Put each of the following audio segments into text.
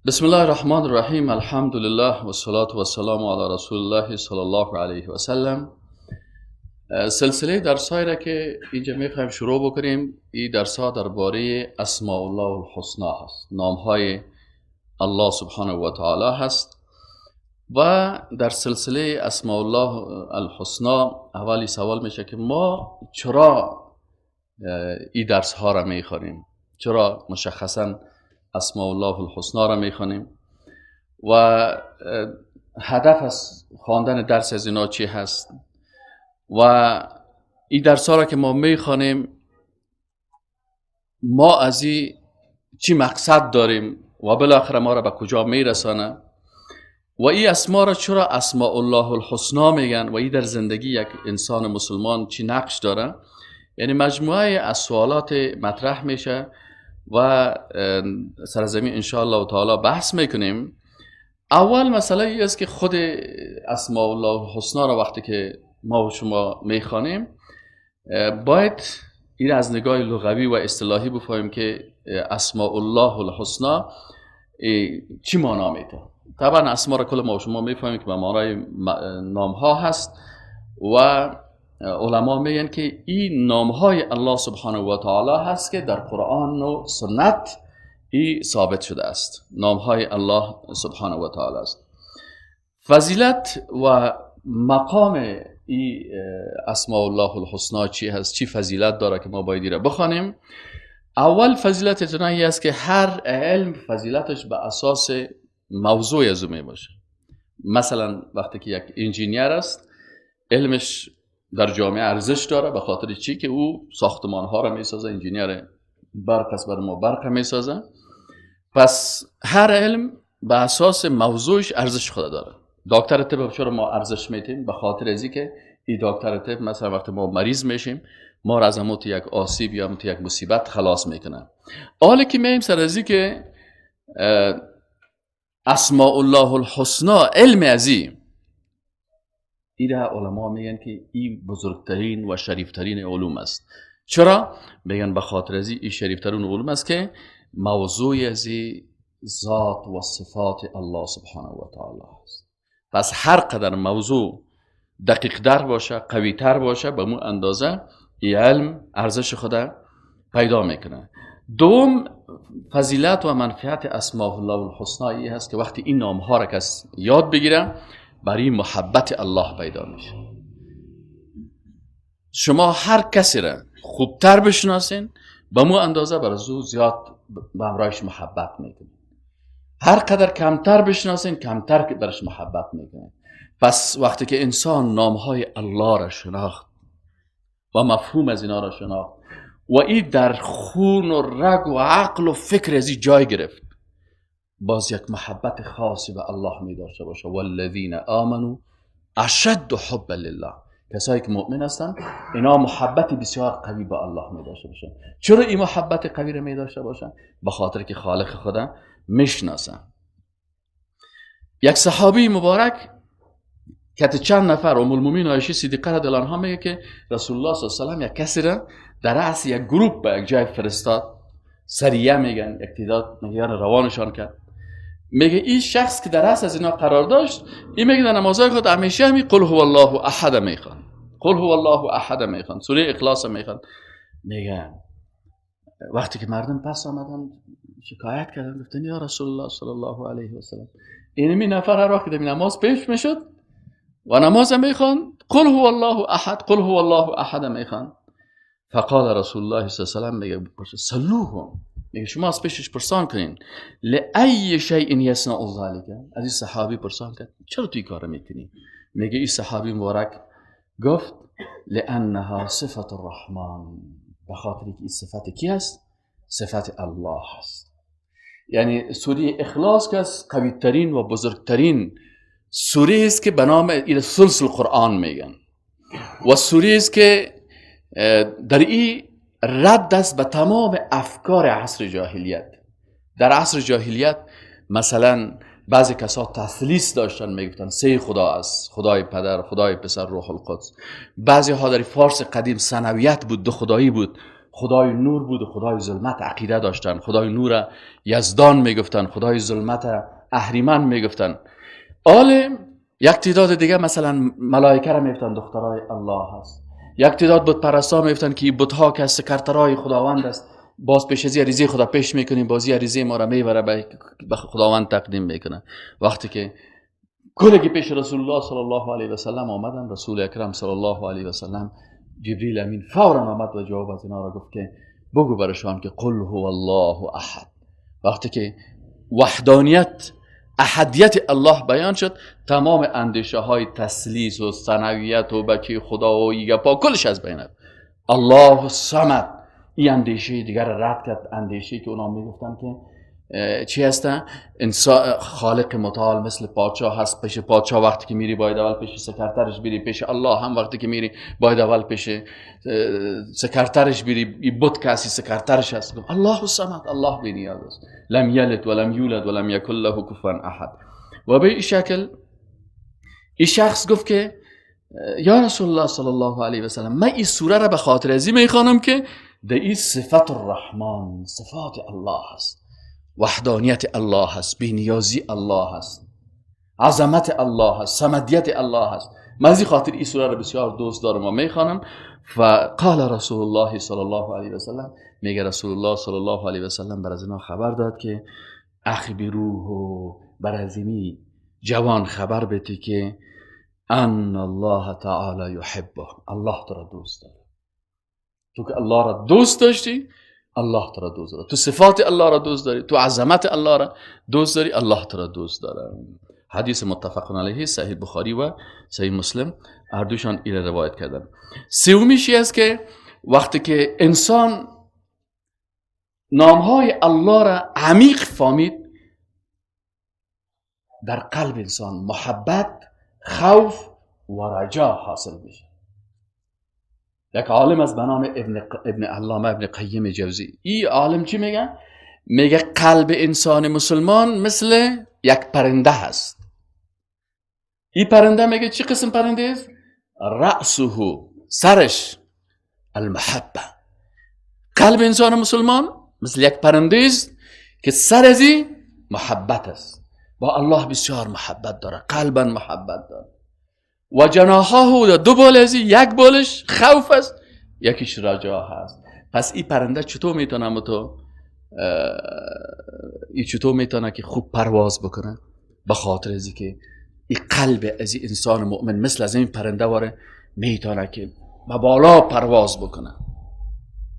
بسم الله الرحمن الرحیم. الحمد لله و الصلاة و السلام علی رسول الله صلی الله علیه و سلم. سلسله درس را که اینجا میخوایم شروع بکنیم، این درس ها درباره اسماء الله الحسنا هست، نام های الله سبحانه و تعالی هست. و در سلسله اسماء الله الحسنا اولی سوال میشه که ما چرا این درس ها را میخوانیم، چرا مشخصا اسماء الله الحسنا را میخوانیم و هدف از خواندن درس از اینا چی هست و این درس ها را که ما میخوانیم ما از این چی مقصد داریم و بالاخره ما را به کجا میرسانه و این اسما را چرا اسماء الله الحسنا میگن و این در زندگی یک انسان مسلمان چی نقش داره. یعنی مجموعه از سوالات مطرح میشه و سرزمین انشاءالله تعالی بحث میکنیم. اول مسئله ای است که خود اسماء الله الحسنا را وقتی که ما و شما میخوانیم باید این از نگاه لغوی و اصطلاحی بفهمیم که اسماء الله الحسنا چی معنا میده. طبعا اسما را کل ما و شما میفهمیم که به معنای نام ها هست و علما میگن که این نام های الله سبحانه و تعالی هست که در قرآن و سنت ای ثابت شده است. نام های الله سبحانه و تعالی است. فضیلت و مقام ای اسماء الله الحسنا چی هست، چی فضیلت داره که ما باید را بخوانیم. اول فضیلت ای است که هر علم فضیلتش به اساس موضوع از او می باشه. مثلا وقتی که یک انجینیر است، علمش در جامعه ارزش داره به خاطر چی که او ساختمان ها را میسازه، انجینیر برق است، بر ما برق میسازه. پس هر علم به اساس موضوعش ارزش خود داره. دکتر طب چرا ما ارزش میتیم؟ به خاطر ازی که این دکتر طب مثلا وقتی ما مریض میشیم ما را از موت یک آسیب یا موت یک مصیبت خلاص میکنه. حالا که میایم سر ازی که اسماء الله الحسنا علم ازی، ایره علما میگن که این بزرگترین و شریفترین علوم است. چرا؟ میگن به خاطر ازی این شریفترین علوم است که موضوع ازی ذات و صفات الله سبحانه و تعالی است. پس هر قدر موضوع دقیق تر باشه، قوی تر باشه، به مو اندازه این علم ارزش خود پیدا میکنه. دوم فضیلت و منفعت اسماء الله الحسنا ای هست که وقتی این نام ها را کس یاد بگیره برای محبت الله پیدا میشه. شما هر کسی را خوبتر بشناسین به مو اندازه برای او زیاد به همراهش محبت میکنین. هر قدر کمتر بشناسین کمتر برش محبت میکنین. پس وقتی که انسان نامهای الله را شناخت و مفهوم از اینا را شناخت و این در خون و رگ و عقل و فکر از این جای گرفت، باز یک محبت خاصی به الله می داشته باشه. والذین آمنوا اشد حبا لله، کسایی که مؤمن هستند اینا محبت بسیار قوی به الله می داشته باشن. چرا این محبت قوی را می داشته باشن؟ به خاطر که خالق خدا میشناسن. یک صحابی مبارک که چند نفر ام المؤمنین عایشه صدیقه رضی الله عنها میگه که رسول الله صلی الله علیه و سلم یک کسی را در رأس یک گروپ به یک جای فرستاد، سریه میگن، یک تعداد میگن روانشان کرد. میگه این شخص که در رأس از اینا قرار داشت، این میگه در نمازهای خود همیشه همی قل هو الله احد میخوان، قل هو الله احد میخوان، سوره اخلاص میخوان. میگه وقتی که مردم پس آمدن شکایت کردن، گفتن یا رسول الله صلی الله علیه و سلم، اینمی نفر هر وقت در نماز پیش میشد و نماز میخوان قل هو الله احد، قل هو الله احد میخوان. فقال رسول الله صلی الله علیه و سلم، میگه سلوهم، میگه شما از پیشش پرسان کنین لای شیء یصنع ذلک. از این صحابی پرسان کرد چرا توی کار میکنی؟ میگه این صحابی مبارک گفت لانها صفت الرحمن، به خاطر که این صفت کی است؟ صفت الله است. یعنی سوره اخلاص که از قوی ترین و بزرگترین سوره است که به نام ثلث القرآن میگن و سوره است که در این رد است به تمام افکار عصر جاهلیت. در عصر جاهلیت مثلا بعضی کسا تثلیث داشتن، میگفتن سه خدا است، خدای پدر، خدای پسر، روح القدس. بعضی ها در فارس قدیم ثانویت بود، دو خدایی بود، خدای نور بود و خدای ظلمت عقیده داشتن. خدای نور یزدان میگفتن، خدای ظلمت اهریمن میگفتن. آل یک تعداد دیگه مثلا ملائکه را میگفتن دخترای الله هست. یک تعداد بت پرستا میگفتن که این بت‌ها که سکرترای خداوند است، باز پیش از عریضه خدا پیش میکنیم، بازی عریضه ما را میبره به خداوند تقدیم میکنه. وقتی که کلگی پیش رسول الله صلی الله علیه و سلم آمدن، رسول اکرم صلی الله علیه و سلم جبریل امین فورا آمد و جواب از اینا را گفت که بگو برشان که قل هو الله احد. وقتی که وحدانیت احدیت الله بیان شد، تمام اندیشه های تثلیث و ثانویت و بچه خدا و ایگپا کلش از بین رفت. الله الصمد، این اندیشه دیگر رد کرد. اندیشه که اونا میگفتن که چی هستن؟ انسان خالق متعال مثل پادشاه هست، پیش پادشاه وقتی که میری باید اول پیش سکرترش بری، پیش الله هم وقتی که میری باید اول پیش سکرترش بری، این بت کسی سکرترش هست. الله الصمد، الله بی نیاز است، لم یلد ولم یولد ولم یکن له کفوا احد. و به این شکل این شخص گفت که یا رسول الله صلی الله علیه و سلم، من این سوره را به خاطر ازی میخوانم که در این صفت الرحمن، صفات الله هست، وحدانیت الله هست، بینیازی الله هست، عظمت الله هست، صمدیت الله هست. من از این خاطر این سوره را بسیار دوست دارم و میخوانم. فقال رسول الله صلی الله علیه و سلم، میگه رسول الله صلی الله علیه و سلم بر از اینا خبر داد که اخبروه، بر از این جوان خبر بده که ان الله تعالی یحبه، الله تو را دوست داره. تو که الله را دوست داشتی، الله تو را دوست داره. تو صفات الله را دوست داری، تو عظمت الله را دوست داری، الله تو را دوست داره. حدیث متفق علیه، صحیح بخاری و صحیح مسلم هر دوشان این روایت کردن. سومیش است که وقتی که انسان نامهای الله را عمیق فهمید، در قلب انسان محبت، خوف و رجا حاصل میشه. یک عالم از به نام ابن علامه ابن قیم جوزی، این عالم چی میگه؟ میگه قلب انسان مسلمان مثل یک پرنده هست. این پرنده میگه چی قسم پرنده است؟ رأسه، سرش المحبه. قلب انسان مسلمان مثل یک پرنده است که سر ازی محبت است، با الله بسیار محبت داره، قلبا محبت داره. و جناحه، دو بال ازی، یک بالش خوف است، یکیش رجا هست. پس این پرنده چطور میتونه تو این چطور میتونه که خوب پرواز بکنه؟ به خاطر ازی که این قلب از انسان مؤمن مثل از این پرنده واره میتونه که به بالا پرواز بکنه،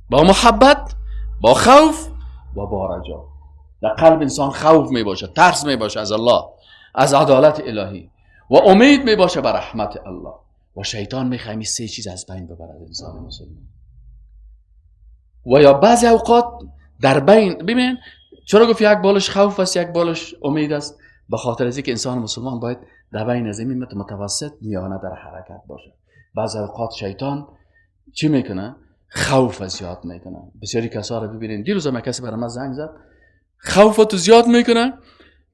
با محبت، با خوف و با رجا. در قلب انسان خوف میباشه، ترس میباشه از الله، از عدالت الهی، و امید میباشه بر رحمت الله. و شیطان میخواه این سه چیز از بین ببرد انسان مسلمان. و یا بعضی اوقات در بین، ببین چرا گفت یک بالش خوف است، یک بالش امید است؟ به خاطر از اینکه انسان مسلمان باید در بین از این متوسط میانه در حرکت باشه. بعضی اوقات شیطان چی میکنه؟ خوف زیاد میکنه. بسیاری کسا رو ببینین، دیروز هم کسی برای من زنگ زد، خوف تو زیاد میکنه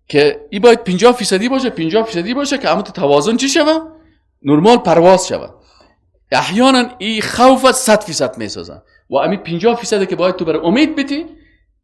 که ای باید 50% باشه، 50% باشه که اما تو توازن چی شوه؟ نرمال پرواز شوه. احیانا ای خوف 100% میسازن و امی 50% که باید تو برای امید بدی،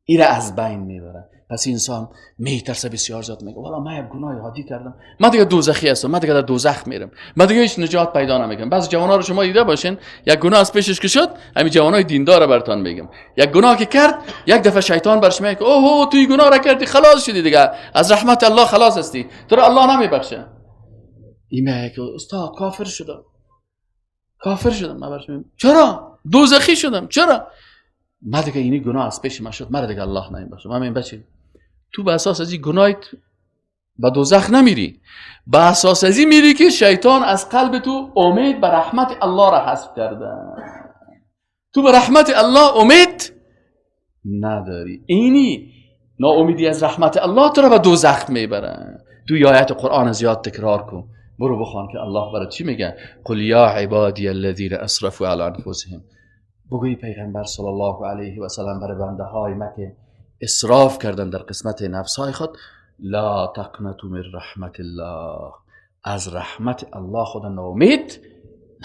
ای را از بین میبره. پس انسان میترسه بسیار زیاد، میگه والا من یک گناه عادی کردم، من دیگه دوزخی هستم، من دیگه در دوزخ میرم، من دیگه هیچ نجات پیدا نمیکنم. بعضی جوانا رو شما دیده باشین، یک گناه از پیشش که شد، همین جوانای دیندار رو براتون میگم، یک گناه که کرد، یک دفعه شیطان برش میگه اوه تو این گناه را کردی، خلاص شدی دیگه، از رحمت الله خلاص هستی، تو رو الله نمیبخشه. این میگه که استاد کافر شدم، کافر شدم. من برش میگم چرا؟ دوزخی شدم. چرا؟ من دیگه اینی گناه از پیش من شد، من دیگه الله نمیبخشه. من میگم بچه تو به اساس از این گناهت به دوزخ نمیری، به اساس از این میری که شیطان از قلب تو امید به رحمت الله را حذف کرده. تو به رحمت الله امید نداری، اینی ناامیدی از رحمت الله تو را به دوزخ میبره. تو آیت قرآن زیاد تکرار کن، برو بخوان که الله برات چی میگه؟ قل یا عبادی الذین اسرفوا علی انفسهم. بگوی پیغمبر صلی الله علیه و سلم برای بنده های ما که اسراف کردن در قسمت نفس های خود، لا تقنطوا من رحمت الله، از رحمت الله خود ناامید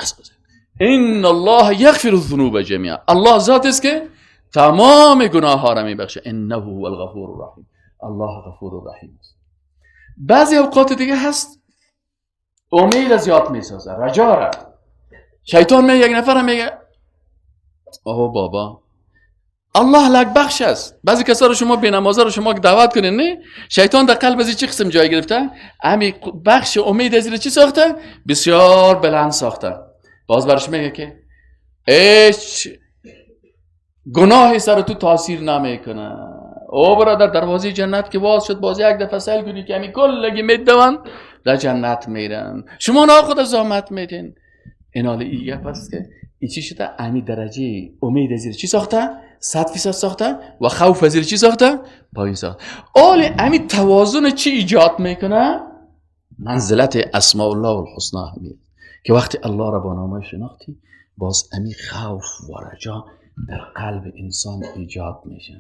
نسازید. ان الله یغفر الذنوب جمیعا، الله ذات است که تمام گناه ها را میبخشه. انه هو الغفور الرحیم، الله غفور الرحیم است. بعضی اوقات دیگه هست امید زیاد میسازه، رجا را. شیطان میگه، یک نفر میگه آه بابا الله لک بخش است. بعضی کسا رو شما بی نمازه رو شما دعوت کنین، نه، شیطان در قلب از چه قسم جای گرفته؟ امی بخش امید از چی ساخته؟ بسیار بلند ساخته. باز برش میگه که هیچ گناهی سر تو تاثیر نمیکنه. او برادر دروازه جنت که باز شد، باز یک دفعه سیل کنی که امی کلگی میدون در جنت میرن، شما نه خود زحمت میدین. این حال ای گپ است که ای چی شده؟ امی درجه امید از چی ساخته؟ 100% ساخته و خوف از چی ساخته؟ پایین ساخته. حال امی توازن چی ایجاد میکنه؟ منزلت اسماء الله الحسنا همی که وقتی الله را با نامه شناختی، باز امی خوف و رجا در قلب انسان ایجاد میشه.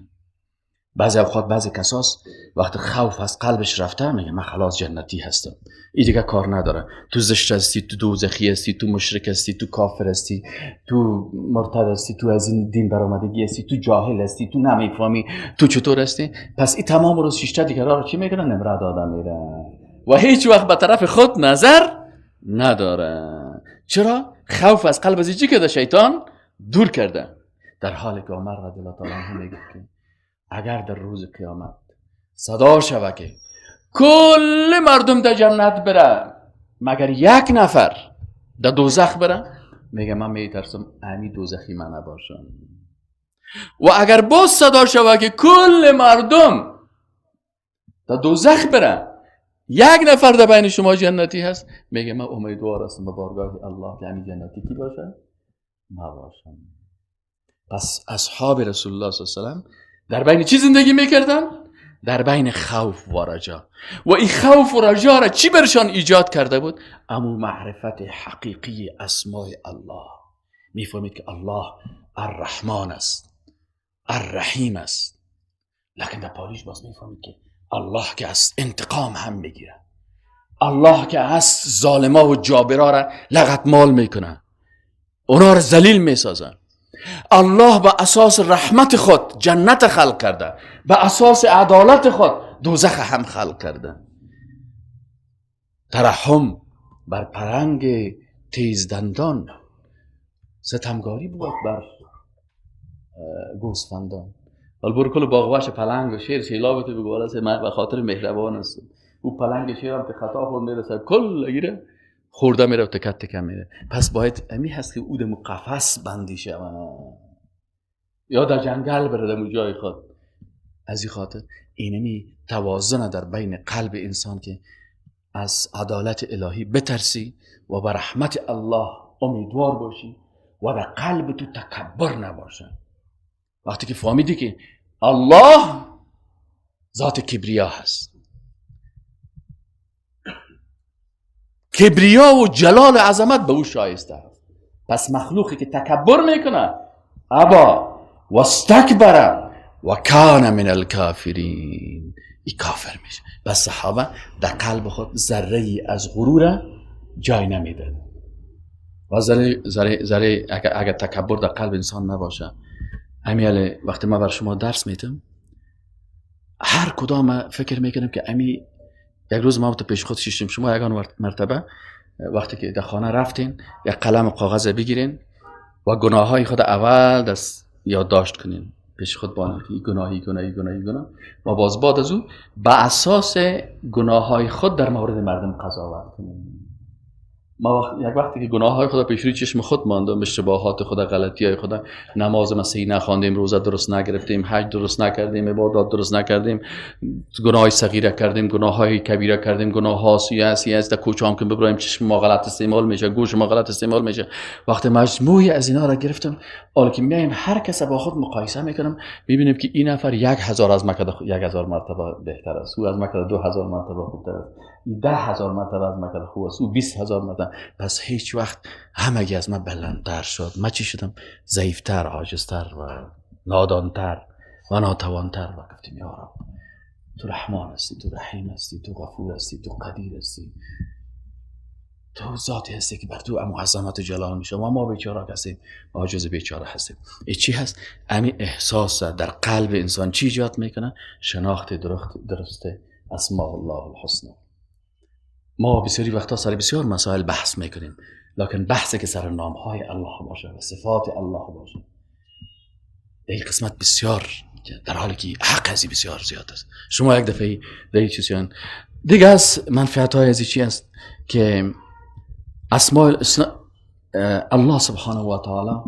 بعضی اوقات بعضی کساس وقتی خوف از قلبش رفته میگه من خلاص جنتی هستم، این دیگه کار نداره، تو زشت هستی، تو دوزخی هستی، تو مشرک هستی، تو کافر هستی، تو مرتد هستی، تو از این دین برآمدگی هستی، تو جاهل هستی، تو نمیفهمی، تو چطور هستی. پس این تمام روز شیشته دیگه رو چی میکنه؟ نمره داده میره و هیچ وقت به طرف خود نظر نداره. چرا؟ خوف از قلب از چی کرده؟ شیطان دور کرده. در حالی که عمر رضی الله تعالی عنه میگه که اگر در روز قیامت صدا شود که کل مردم در جنت بره مگر یک نفر در دوزخ بره، میگه من میترسم امی دوزخی من نباشم. و اگر باز صدا شود که کل مردم در دوزخ بره یک نفر در بین شما جنتی هست، میگه من امیدوار هستم به بارگاه الله که امی جنتی کی باشه؟ ما باشم. پس اصحاب رسول الله صلی الله علیه و سلم در بین چی زندگی میکردن؟ در بین خوف و رجا. و این خوف و رجا را چی برشان ایجاد کرده بود؟ امو معرفت حقیقی اسماء الله. میفهمید که الله الرحمن است، الرحیم است، لکن در پالیش باز میفهمید که الله که از انتقام هم میگیره، الله که از ظالما و جابرا را لغت مال میکنه، اونا را ذلیل میسازن. الله به اساس رحمت خود جنت خلق کرده، به اساس عدالت خود دوزخ هم خلق کرده. ترحم بر پرنگ تیز دندان، ستمگاری بود بر گوسفندان. حالا برو کل باغوش پلنگ و شیر شیلا بده بگو من به خاطر مهربان است. او پلنگ شیر هم که خطا خورد میرسه کل گیره خورده میره و تکت تکم میره. پس باید امی هست که او دمو قفس بندی شود یا در جنگل بره دمو جای خود. از این خاطر اینمی توازن در بین قلب انسان که از عدالت الهی بترسی و به رحمت الله امیدوار باشی و در قلب تو تکبر نباشه. وقتی که فهمیدی که الله ذات کبریا هست، کبریا و جلال و عظمت به او شایسته است. پس مخلوقی که تکبر میکنه ابا و استکبر و کان من الکافرین، ای کافر میشه. پس صحابه در قلب خود ذره ای از غرور جای نمیداد و ذره اگر تکبر در قلب انسان نباشه. امیال وقتی ما بر شما درس میتم هر کدام فکر میکنم که امی یک روز ما تو پیش خود شیشتیم، شما یگان مرتبه وقتی که در خانه رفتین یک قلم و کاغذ بگیرین و گناه های خود اول دست یادداشت کنین، پیش خود بانین که گناهی گناهی گناهی گناه، و باز بعد از او به اساس گناه های خود در مورد مردم قضاوت کنین. ما یک وقتی که گناه های خود پیش روی چشم خود ماندم، اشتباهات خود، غلطی های خود، نماز مسیحی نخواندیم، روزه درست نگرفتیم، حج درست نکردیم، عبادات درست نکردیم، گناه های صغیره کردیم، گناه های کبیره کردیم، گناه ها سی است در کوچه هم که ببرایم چشم ما غلط استعمال میشه، گوش ما غلط استعمال میشه. وقتی مجموعی از اینا را گرفتم، حالا که میایم هر کس با خود مقایسه میکنم، میبینیم که این نفر 1000 از مکه 1000 مرتبه بهتر است، او از مکه 2000 مرتبه خوبتر است، 10000 مرتبه از مکه خوب است، او 20000 مرتبه. پس هیچ وقت همگی از من بلندتر شد، من چی شدم؟ ضعیفتر، عاجزتر و نادانتر و ناتوانتر. و گفتیم یا رب تو رحمان هستی، تو رحیم هستی، تو غفور هستی، تو قدیر هستی، تو ذاتی هستی که بر تو عظمت و جلال میشه و ما بیچاره هستیم، عاجز بیچاره هستیم. این چی هست؟ همین احساس در قلب انسان چی ایجاد میکنه؟ شناخت درست اسماء الله الحسنا. ما بسیاری وقتا سر بسیار مسائل بحث میکنیم، لکن بحثی که سر نامهای الله باشه و صفات الله باشه، این قسمت بسیار در حالی که حق ازی بسیار زیاد است. شما یک دفعه در این چیزیان دیگه از منفعت های ازی چی است که اسماء الله سبحانه و تعالی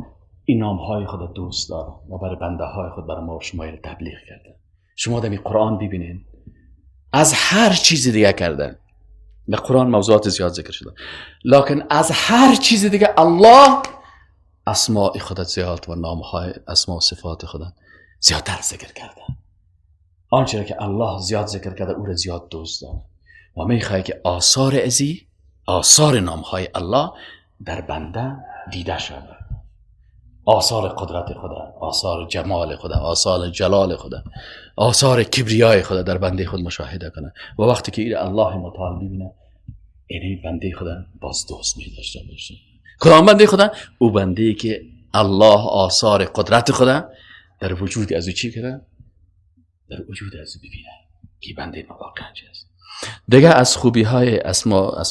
این نام های خود دوست داره و برای بنده های خود، برای ما و شما تبلیغ کرده. شما در قرآن ببینین از هر چیز دیگه کردن، در قرآن موضوعات زیاد ذکر شده، لکن از هر چیز دیگه الله اسماء خود زیاد و نام های اسماء و صفات خود زیادتر ذکر کرده. آنچه که الله زیاد ذکر کرده او را زیاد دوست داره و میخواد که آثار ازی، آثار نام های الله در بنده دیده شود. آثار قدرت خدا، آثار جمال خدا، آثار جلال خدا، آثار کبریای خدا در بنده خود مشاهده کنه و وقتی که این الله متعال ببینه، این بنده خدا باز دوست می داشته باشه. کدام بنده خدا؟ او بنده که الله آثار قدرت خدا در وجود از او چی کرده؟ در وجود از او ببینه که بنده ما واقعا چی است. دیگه از خوبی های اسما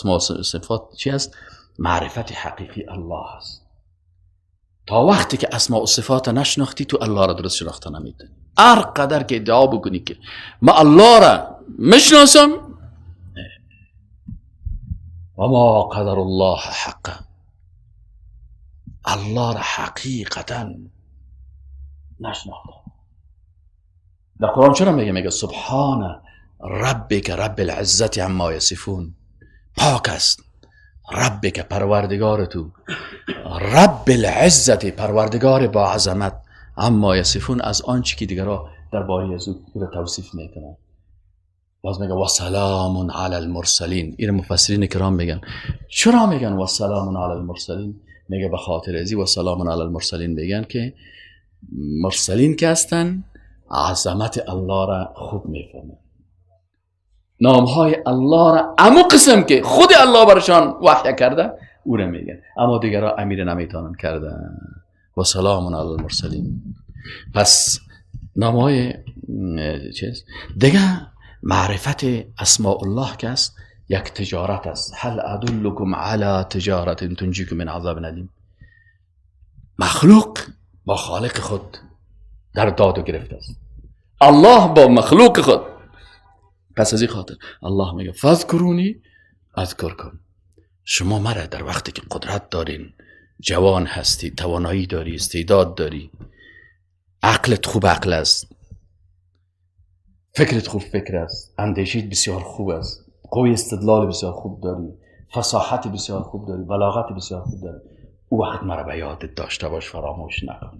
صفات چی است؟ معرفت حقیقی الله است. تا وقتی که اسماء و صفات نشناختی تو الله را درست شناخته نمیتونی. هر قدر که ادعا بکنی که ما الله را میشناسم، و ما قدر الله حقا، الله را حقیقتا نشناخته. در قرآن چرا میگه؟ میگه سبحان ربک رب العزت عما یصفون. پاک است ربک پروردگار تو، رب العزت پروردگار با عظمت، اما یصفون از آنچه که دیگرها درباره از او توصیف میکنن. باز میگه و سلام علی المرسلین. این مفسرین کرام میگن چرا میگن و سلام علی المرسلین؟ میگه به خاطر ازی و سلام علی المرسلین میگن که مرسلین که هستن عظمت الله را خوب میفهمن، نامهای الله را امو قسم که خود الله برشان وحی کرده او را میگن، اما دیگرها امیر نمیتونن کردن. و سلام علی المرسلین. پس نامهای چیز دیگه معرفت اسماء الله که است یک تجارت است. هل ادلکم علی تجارت تنجیکم من عذاب الیم. مخلوق با خالق خود در داد و گرفت است، الله با مخلوق خود. پس از این خاطر الله میگه فذکرونی اذکرکم. شما مرا در وقتی که قدرت دارین، جوان هستی، توانایی داری، استعداد داری، عقلت خوب عقل است، فکرت خوب فکر است، اندیشیت بسیار خوب است، قوی استدلال بسیار خوب داری، فصاحت بسیار خوب داری، بلاغت بسیار خوب داری، او وقت مرا به یادت داشته باش، فراموش نکن.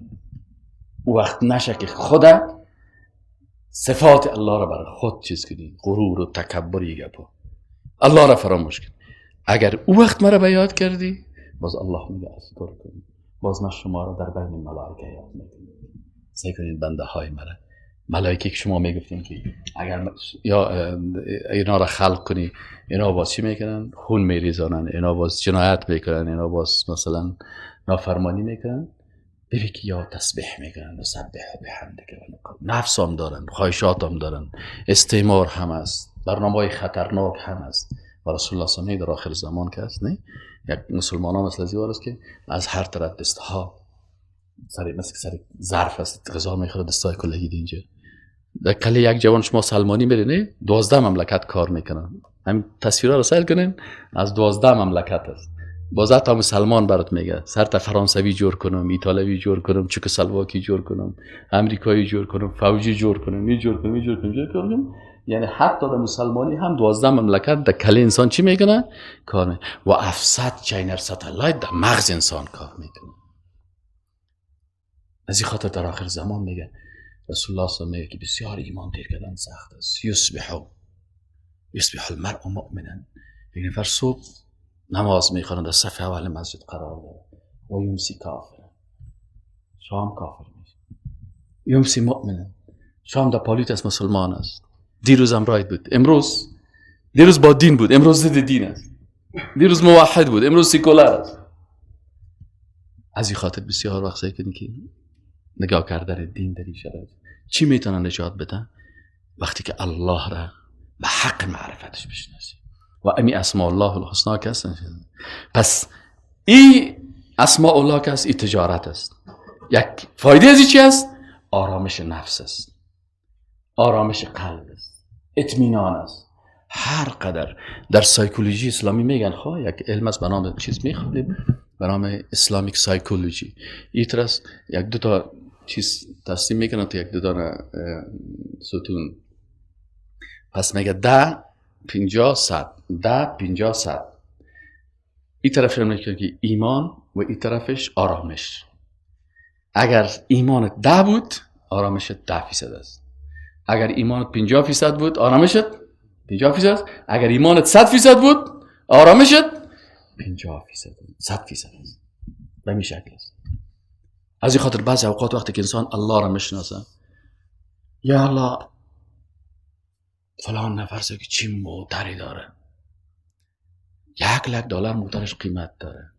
او وقت نشه که خودت صفات الله را برای خود چیز کنی، غرور و تکبر گپا، الله را فراموش کن. اگر او وقت مرا به یاد کردی، باز الله میگه اذکر کن، باز من شما را در بین ملائکه یاد میکنم. سعی کنید بنده های مرا، ملائکه که شما میگفتین که اگر یا اینا را خلق کنی، اینا باز چی میکنن؟ خون میریزانن، اینا باز جنایت میکنن، اینا باز مثلا نافرمانی میکنن. ببین که یا تسبیح میکنن و سبح بحمدک و نفس هم دارن، خواهشات هم دارن، استعمار هم است، برنامه‌های خطرناک هم است. و رسول الله صلی الله علیه و در آخر زمان که است، نه یک مسلمان ها مثل از است که از هر طرف دستها سر مثل سر ظرف است، غذا میخوره، دستای کلگی اینجا. در کلی یک جوان شما سلمانی میره، نه 12 مملکت کار میکنن. همین تصویرها رو سیل کنین، از 12 مملکت است. باز حتی مسلمان برات میگه سر تا فرانسوی جور کنم، ایتالوی جور کنم، چکسلواکی جور کنم، امریکایی جور کنم، فوجی جور کنم، می جور کنم، می جور کنم، جور کنم. یعنی حتی در مسلمانی هم 12 مملکت در کل انسان چی میکنه؟ کار میکنه. و 700 چینر satellite در مغز انسان کار میکنه. از این خاطر در آخر زمان میگه رسول الله صلی الله علیه و میگه که بسیار ایمان تیر کردن سخت است. یصبح المرء مؤمنا. یک نفر صبح نماز میخوانه، در صف اول مسجد قرار داره، و یمسی کافر، شام کافر میشه. یمسی مؤمنا، شام در پالیت است، مسلمان است. دیروز هم رایت بود، امروز، دیروز با دین بود، امروز ضد دین است. دیروز موحد بود، امروز سیکولار است. از این خاطر بسیار وقت سعی کنید که نگاه کردن دین در این شرایط چی میتونه نجات بده؟ وقتی که الله را به حق معرفتش بشناسی و امی اسماء الله الحسنا که هست. پس این اسماء الله که هست، این تجارت است. یک فایده از چی است؟ آرامش نفس است، آرامش قلب است، اطمینان است. هر قدر در سایکولوژی اسلامی میگن، خب یک علم است به نام چیز میخوندیم به نام Islamic psychology، ایترس یک دو تا چیز تقسیم میکنن تو یک دو دانه ستون. پس میگه 10 50 100، 10 50 100. این طرفش میگه که ایمان و این طرفش آرامش. اگر ایمانت 10 بود، آرامشت 10% است. اگر ایمانت 50% بود، آرامشت 50% است. اگر ایمانت 100% بود، آرامشت 50%، 100% است. به این شکل است. از این خاطر بعضی اوقات وقتی که انسان الله را میشناسه، یا الله فلان نفر که چی موتری داره، $100,000 موترش قیمت داره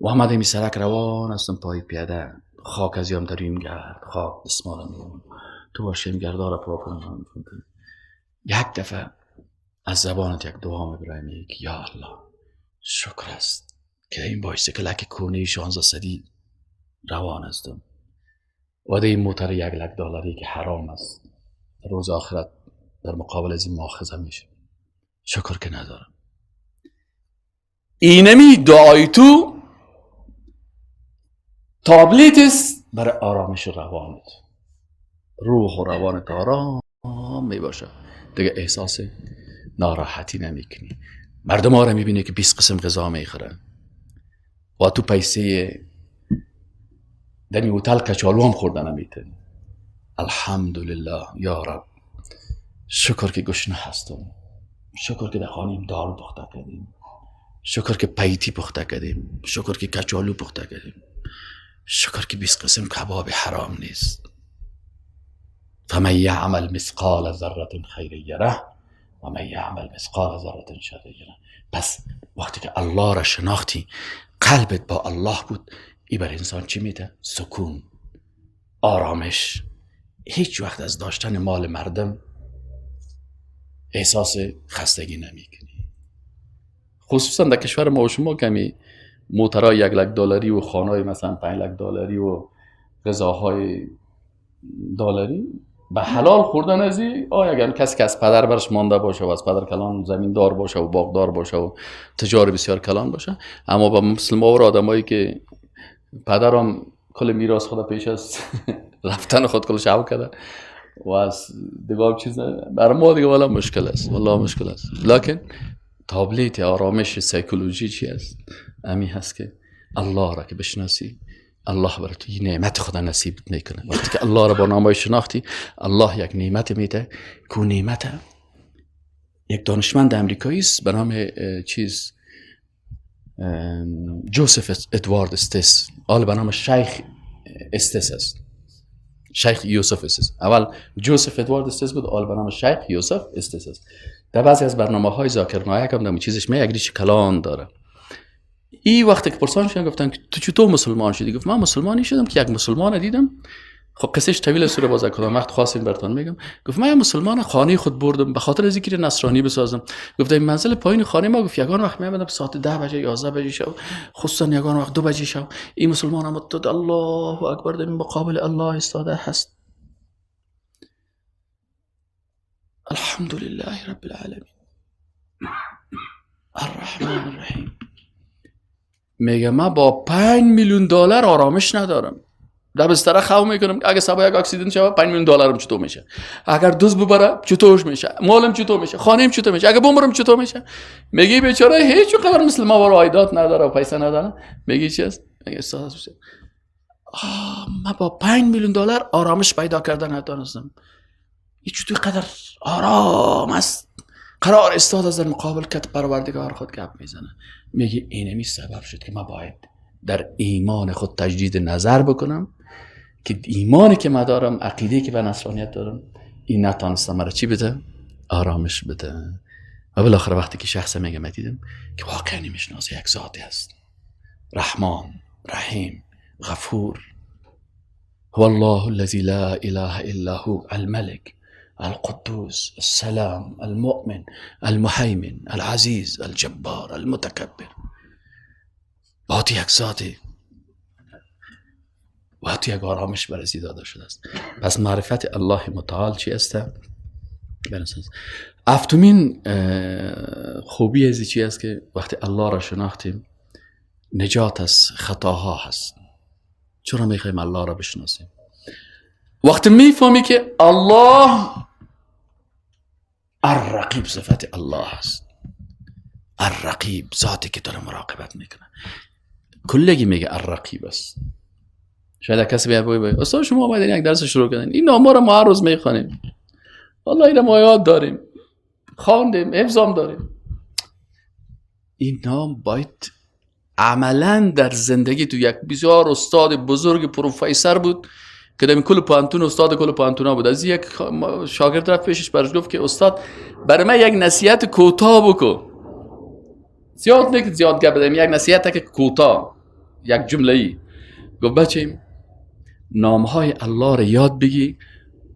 و آمده می سرک روان هستم پای پیاده، خاک از یام دریم گرد، خاک دستمال میام تو باشیم گردار پاک کنم. یک دفعه از زبانت یک دعا میبرایم که یا الله شکر است که این بایسکلک کونه 1600 روان هستم و این موتر $100,000 که حرام است در روز آخرت در مقابل از این مؤاخذه میشه، شکر که ندارم. اینمی دعای تو تابلیت است برای آرامش روانت، روح و روانت آرام می باشه، دیگه احساس ناراحتی نمیکنی. مردم ها را میبینه که 20 قسم غذا میخورن و تو پیسه دمی هتل کچالو هم خوردن نمیتونی. الحمدلله یا رب، شکر که گشنه هستم، شکر که در خانیم دال پخته کردیم، شکر که پیتی پخته کردیم، شکر که کچالو پخته کردیم، شکر که 20 قسم کباب حرام نیست. فمن یعمل مثقال ذره خیر یره و من یعمل مثقال ذره شر یره. پس وقتی که الله را شناختی، قلبت با الله بود، ای بر انسان چی میده؟ سکون، آرامش. هیچ وقت از داشتن مال مردم احساس خستگی نمیکنی. خصوصا در کشور ما و شما کمی موترهای $100,000 و خانه‌های مثلا $500,000 و غذاهای دلاری به حلال خوردن از این، اگر کسی که از پدر برش مانده باشه و از پدر کلان زمیندار باشه و باغدار باشه و تجار بسیار کلان باشه، اما با مسلمان و آدمایی که پدرم کل میراث خود پیش از رفتن خود کل شو کرده و از دیگه چیز برای ما دیگه والا مشکل است، والله مشکل است. لکن تابلیت آرامش سایکولوژی چی است؟ امی هست که الله را که بشناسی، الله برای تو یه نعمت خدا نصیب میکنه. وقتی که الله را با نامای شناختی، الله یک نعمت میده که نعمت یک دانشمند امریکایی است به نام چیز جوزف ادوارد استس، آل به نام شیخ استس است، شیخ یوسف استس. اول جوزف ادوارد استس بود، آل به نام شیخ یوسف استس است. در بعضی از برنامه های ذاکر نایک هم در چیزش می یک ریش کلان داره. این وقتی که پرسان شدن گفتن که تو چطور مسلمان شدی؟ گفت من مسلمانی شدم که یک مسلمان دیدم. خب قصهش طویل است، رو باز کدام وقت خواستین براتون میگم. گفت من مسلمان خانه خود بردم به خاطر از اینکه نصرانی بسازم. گفت این منزل پایین خانه ما، گفت یگان وقت میامدم ساعت 10 بجه 11 بجه شب، خصوصا یگان وقت 2 بجه شب، این مسلمان هم داد الله اکبر در مقابل الله ایستاده هست. الحمدلله رب العالمین الرحمن الرحیم. میگه من با 5 میلیون دلار آرامش ندارم، در بستر خو میکنم، اگه صبح یک اکسیدنت شود 5 میلیون دلارم چطور میشه، اگر دزد ببره چطورش میشه، مالم چطور میشه، خانه‌م چطور میشه، اگه بمرم چطور میشه. میگه بیچاره هیچ قدر مثل ما برای عایدات نداره و پیسه نداره. میگه چی است؟ میگه استاد من با 5 میلیون دلار آرامش پیدا کردن نتونستم. این چطور قدر آرام است، قرار استاد از در مقابل کت پروردگار خود گپ میزنه. میگه اینمی سبب شد که من باید در ایمان خود تجدید نظر بکنم که ایمانی که من دارم، عقیده که به نصرانیت دارم، این نتانستم مرا چی بده؟ آرامش بده. و بالاخره وقتی که شخص میگه من دیدم که واقعا نمیشناسه، یک ذاتی هست، رحمان، رحیم، غفور، هو الله الذي لا اله الا هو، الملك، القدوس، السلام، المؤمن، المهیمن، العزیز، الجبار، المتکبر. با یک ذاتی و حتی یک آرامش برای داده شده است. پس معرفت الله متعال چی است؟ هفتمین خوبی از چی است که وقتی الله را شناختیم نجات از خطاها هست. چرا میخوایم الله را بشناسیم؟ وقتی میفهمی که الله الرقیب، صفت الله هست، الرقیب ذاتی که داره مراقبت میکنه، کلگی میگه الرقیب است. شاید کسی بیاد بگه استاد شما اومدین یک درس شروع کردین، این نامه رو ما هر روز میخوانیم، والله اینو ما یاد داریم، خواندیم، حفظم داریم. این نام باید عملا در زندگی تو. یک بسیار استاد بزرگ پروفسور بود که در کل پانتون استاد کل پانتونا بود. از یک شاگرد رفت پیشش، برش گفت که استاد برای من یک نصیحت کوتاه بکن، زیاد نه زیاد گپ بدم، یک نصیحت که کوتاه، یک جمله ای. گفت بچه‌م نامهای الله رو یاد بگی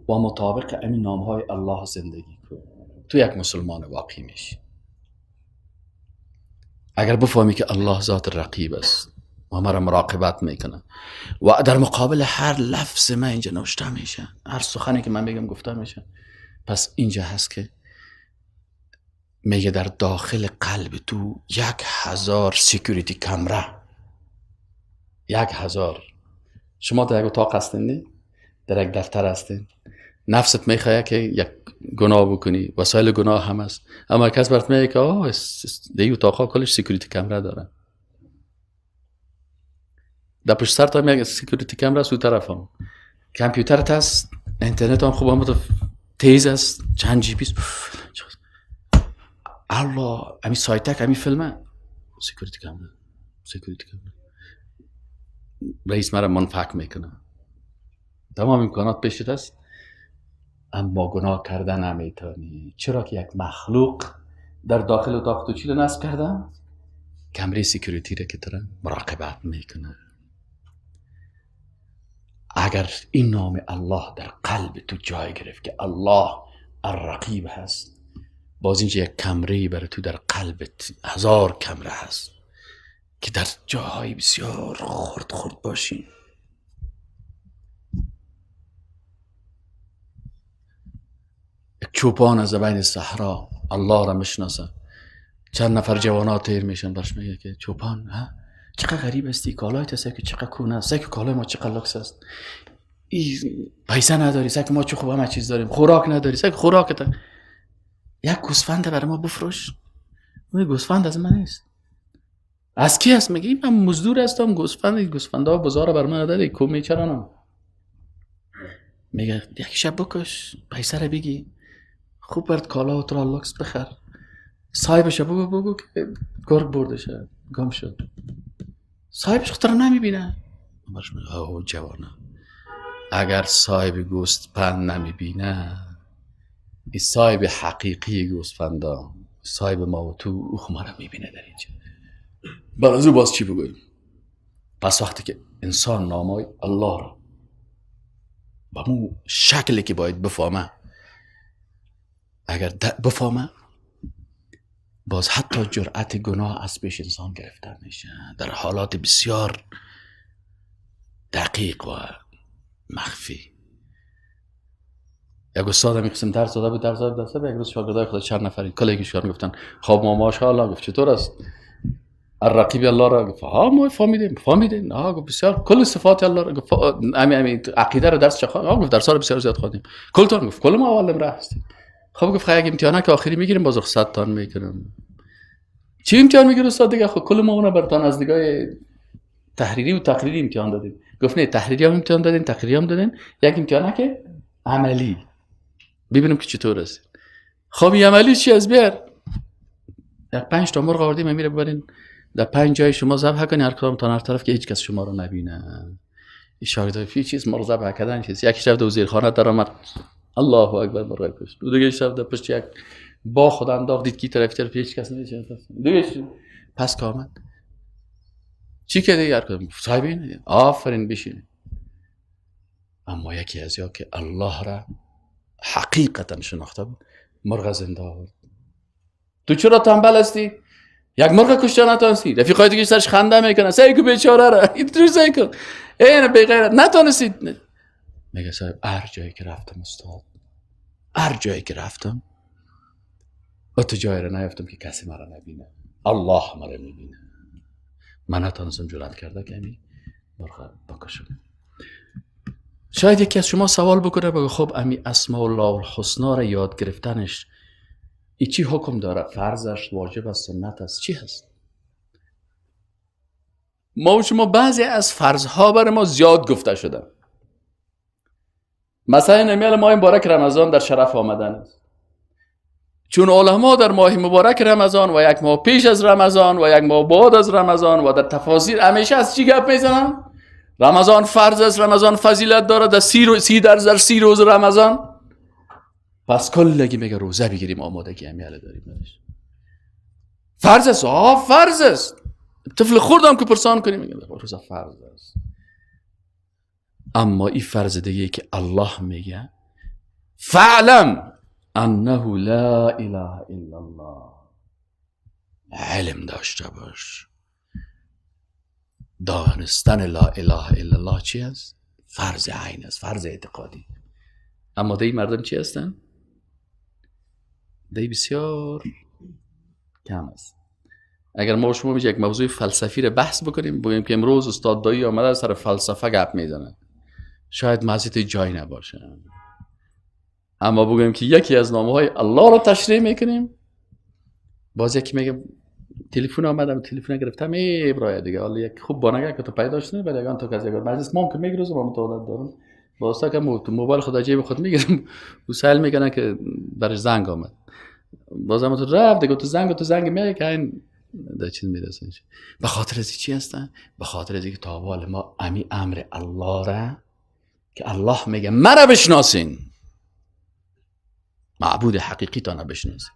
و مطابق همین نامهای الله زندگی کن، تو یک مسلمان واقعی میشی. اگر بفهمی که الله ذات رقیب است و مرا مراقبت میکنه و در مقابل هر لفظ من اینجا نوشته میشه، هر سخنی که من بگم گفته میشه، پس اینجا هست که میگه در داخل قلب تو 1000 security camera، 1000. شما در یک اتاق هستین، نه؟ در یک دفتر هستین، نفست میخواه که یک گناه بکنی، وسایل گناه هم هست، اما کس برات میگه که آه در اتاق ها کلش security camera دارن، در پشت سر تا میگه security camera سو طرف هم کامپیوترت هست، اینترنت هم خوب هم تیز است، چند GB است، الله امی سایتک امی فیلمه، security camera، security camera، رئیس مرا منفک میکنه، تمام امکانات پیشت است، اما گناه کردن نمیتونی. چرا که یک مخلوق در داخل اتاق تو چی رو نصب کرده؟ کمره security رو که داره مراقبت میکنه. اگر این نام الله در قلب تو جای گرفت که الله الرقیب هست، باز اینجا یک کمره برای تو در قلبت، 1000 کمره هست که در جاهای بسیار خرد خرد باشین. یک چوپان از بین صحرا الله را میشناسه، چند نفر جوانا تیر میشن، برش میگه که چوپان ها چقدر غریب هستی، کالایت هست که چقدر کونه است، که کالای ما چقدر لکس است، ای پیسه نداری، سگ ما چه خوب همه چیز داریم، خوراک نداری، سگ خوراکت، یک گوسفند برای ما بفروش. اون گوسفند از من نیست، از کی هست؟ میگه من مزدور هستم، گوسفند گوسفندا بزار بر من نداری، کو میچرانم. میگه یک شب بکش، پیسه رو بگی، خوب برات کالا و تو لکس بخر، صاحبش بگو بگو که گرگ بردشه گم شد، صاحبش خطر نمیبینه. برش میگه او جوانا، اگر صاحب گوسفند نمیبینه، این صاحب حقیقی گوسفندا، صاحب ما و تو، او ما رو میبینه در اینجا. بر از او باز چی بگوییم؟ پس وقتی که انسان نامای الله را به مو شکلی که باید بفهمه، اگر بفهمه، باز حتی جرأت گناه از پیش انسان گرفته میشه در حالات بسیار دقیق و مخفی. یک استاد هم قسم درس داده بود، درس داده، یک روز شاگردای خود چند نفری کلگی شون گفتن خب ما ماشاءالله، گفت چطور است الرقیب الله را؟ گفت ها ما فهمیدیم. ها گفت بسیار کل صفات الله را گفت، امی عقیده را درس چه؟ ها گفت درس را بسیار زیاد خواندیم. کلتون گفت کل ما اول امره هستیم. خب گفت خیلی امتحانه که آخری میگیریم باز رخصت تان میکنم. چی امتحان میگیره استاد دیگه؟ خب کل ما اون براتون از دیگه تحریری و تقریری امتحان دادیم. گفت نه تحریری هم امتحان دادین، تقریری هم دادین، یک امتحانه که عملی ببینیم که چطور است. خب این عملی چی از بیار؟ یک 5 تا مرغ آوردیم میره ببرین در 5 جای شما ذبح کنی، هر کدام تا هر طرف که هیچ کس شما رو نبینه. این شاگردای فی چیز مرغ ذبح کردن چیز، یک شب دو زیر خانه درآمد، الله اکبر مرغ کشت. دو دیگه شب در پشت یک با خود انداخت، دید کی طرف طرف هیچ کس نیست. دیگه پس که آمد چی که دیگه کدوم صاحب این آفرین بشین. اما یکی از یا که الله را حقیقتا شناخته بود، مرغ زنده آورد. تو چرا تنبل هستی؟ یک مرغ کشته نتونستی. رفیقای دیگه سرش خنده میکنه، سعی کو بیچاره را اینطور سعی کن، این بی غیرت نتونستید. میگه صاحب هر جایی که رفتم استاد، هر جایی که رفتم و تو جایی را نیافتم که کسی مرا نبینه، الله مرا میبینه. من نتونستم جرأت کرده که امی مرغ بکشم. شاید یکی از شما سوال بکنه، بگه خب امی اسماء الله الحسنا را یاد گرفتنش ای چی حکم داره؟ فرض است، واجب است، سنت است، چی هست؟ ما و شما بعضی از فرضها بر ما زیاد گفته شده. مثلا امیال ماه مبارک رمضان در شرف آمدن است. چون علما در ماه مبارک رمضان و یک ماه پیش از رمضان و یک ماه بعد از رمضان و در تفاسیر همیشه از چی گپ میزنن؟ رمضان فرض است، رمضان فضیلت داره، در 30 روز رمضان. پس کلگی میگه روزه بگیریم، آمادگی امیال داریم. فرض است، آه فرض است. طفل خوردم که پرسان کنیم میگه روزه فرض است. اما این فرض دیگه که الله میگه فعلم انه لا اله الا الله، علم داشته باش. دانستن لا اله الا الله چی است؟ فرض عین است، فرض اعتقادی. اما دی مردم چی هستن؟ دی بسیار کم است. اگر ما شما یک موضوع فلسفی رو بحث بکنیم، بگیم که امروز استاد دایی آمده سر فلسفه گپ میزنه، شاید مزید جایی نباشه. اما بگیم که یکی از نامه‌های الله رو تشریح میکنیم، باز یکی میگه تلفن آمدم، تلفن گرفتم، ای برای دیگه حالا یک خوب بانگه که تو پیدا شده، ولی اگه تو کسی مجلس مام که میگیرم، ما عادت دارم واسه که تو موبایل خود جیب خود میگیرم، و سایل میکنه که برش زنگ آمد، بازم تو رفت دیگه تو زنگ میگه که این در چیز میرسه. به خاطر از چی هستن؟ به خاطر از اینکه تا حال ما امی امر الله را که الله میگه مرا بشناسین، معبود حقیقی تا نبشناسین.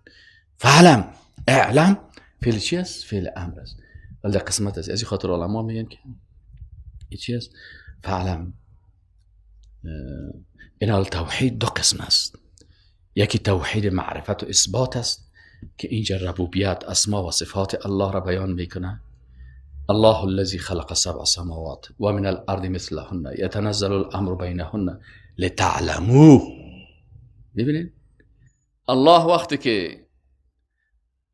فعلم اعلم فعل چی است؟ فعل امر است. ولی در قسمت است. از این خاطر علما میگن که این چی است؟ فعلم. این حال توحید دو قسم است. یکی توحید معرفت و اثبات است که اینجا ربوبیت، اسما و صفات الله را بیان میکنه. الله الذي خلق سبع سماوات و من الارض مثلهن يتنزل الامر بینهن لتعلموا. ببینید الله وقتی که